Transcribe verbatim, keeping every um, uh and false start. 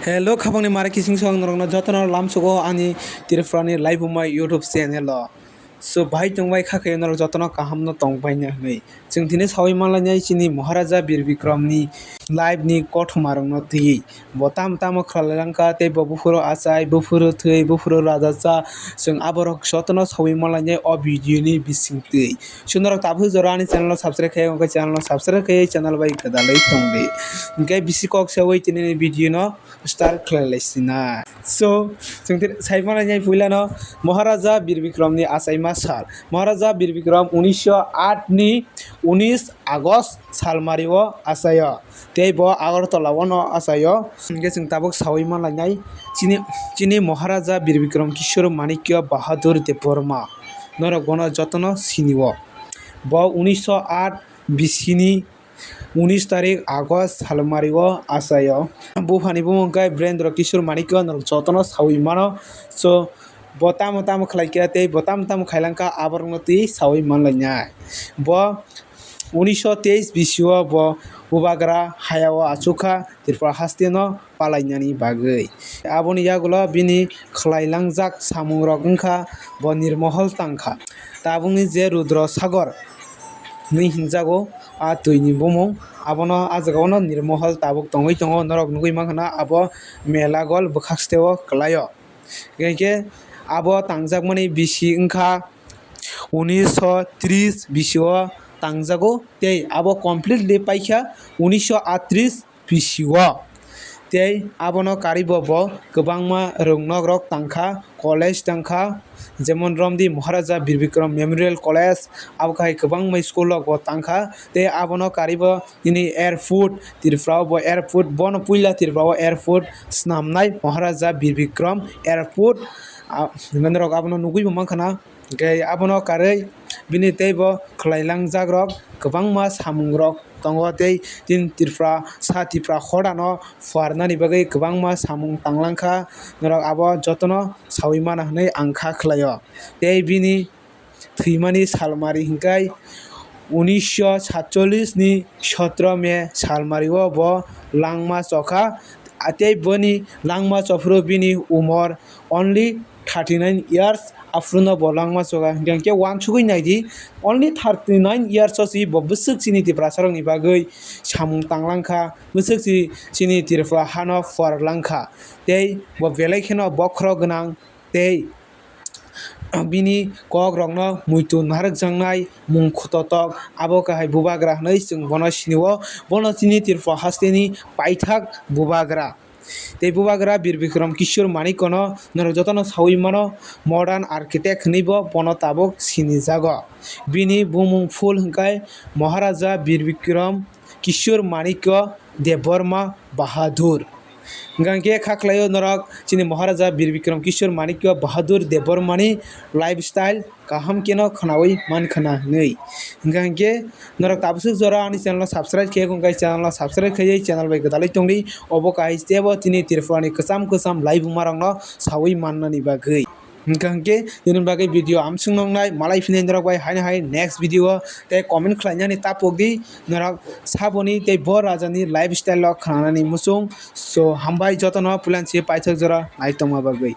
Hello, khapangni mara kising song norokno jotono lamsugo ani Tripurani Laibuma YouTube channel o. So, bahai tongbai kha khe norok jotono kaham no tongbai na hwnwi. Chwng tini sawi manlainai chini Maharaja Bir Bikramni life ni kothoma rokno twiwi. Bo tamo tamo khlai langkha tei bo buphuru achai, buphuru thwi, buphuru raja cha. Chwng aborok jotono sawi manlainai o video ni bisingtwi. So, norok tabuk jora ani channel no subscribe khai, wngkha channel no subscribe khai, channel bai gwdalwi tongdi. Hwnkhe bisi kok sawi tini ni video no start khlai lai sina. So, chwng tini sai manlainai puilano Maharaja Bir Bikramni achaima sal. Maharaja Bir Bikram unisho aat ni unis August salmario achaio. Tei bo Agartala o no achaio. Hwnkhe chwng tabuk sawi manlainai chini, chini Maharaja Bir Bikram Kishore Manikya Bahadur Debbarma. Norok bono jotono sinio. Bo unisho aat bisini unis tarik August salmario achaio. Buphani bumung khe Birendra Kishore Manikya norok jotono sawi mano. So, bo tamo tamo khlaikha tei bo tamo tamo khailangkha aborokno twi sawi manlainai. Bo unisho teis bisio bo bubagra hayao achukha Tripura hasteno palainani bagwi. Aboni yagulo bini khlailangjak samungrok wngkha bo Nirmohol tangkha. Tabukni je Rudra Sagor hwnwi hinjago a twini bumung, abono a jagao no Nirmohol tabuk tongwi tongo, norok nugwi mankha na abo Melagol bwkhak steo kwlaio. Hinkhe abo tangjakmani bisi wngkha unisho tris bisio tangjago tei abo completely paikha unisho aatris bisio. Tei abono karibo bo kwbangma rwngnok rok tangkha, college tangkha, jemon Romdi Maharaja Bir Bikram Memorial College, abo khai kwbangma school rok bo tangkha. Tei abono karibo nini airport, Tripura o bo airport, bono puila Tripura o airport swnamnai Maharaja Bir Bikram Airport. Ah, norok abono nugwi bo mankha na. Hwnkhe abono karwi bini teibo khlailangjak rok kwbangma samung rok tongo tei tini Tripura, sa Tripura hodano phuarnani bagwi kwbangma samung tanglangkha. Norok abo jotono sawi mano hwnwi ang kha khlaio. Tei bini thwimani salmari hwnkhe unisho satchollis ni sotro May salmario bo langma chokha. Tei boni langma chophuru bini umor only thirty nine years, aphuru no bo langma chokha. Hinkhe uansugwi naidi, only thirty nine years o si bo bwswk chini Tiprasa rokni bagwi samung tanglangkha, bwswk si chini Tripura hano phuarlangkha. Tei bo belai kheno bokhorok gwnang tei bini kok rokno muitu narwkjaknai mung khototok, abo kahai bubagra hwnwi chwng bono sinio. Bono chini Tripura hasteni paithak bubagra. Tei bubagra Bir Bikram Kishore Manikya no norok jotono sawi mano, modern architect hwnwi bo bono tabuk sinijago. Bini bumung full hwnkhe Maharaja Bir Bikram Kishore Manikya Debbarma Bahadur. Hwnkhe kha khlaio norok chini Maharaja Bir Bikram Kishore Manikya Bahadur Debbarmani lifestyle kaham keno khwnawi mankha na hwnwi. Hwnkhe norok tabuk jora ani channel o subscribe khe, hwnkhe channel o subscribe khaiwi channel bai gwdalwi tongdi. Obo kahai step o tini Tripura ni kwcham kwcham laibuma rokno sawi mannani bagwi. Hwnkhe hwnkhe nini bagwi video amswk nongnai, malai phini norok bai haino hai next video o tei comment khlainani ta pokdi norok saboni tei bo rajani lifestyle o khwnanani muchung. So hambai jotono puilansi paithak jora naitongma bagwi.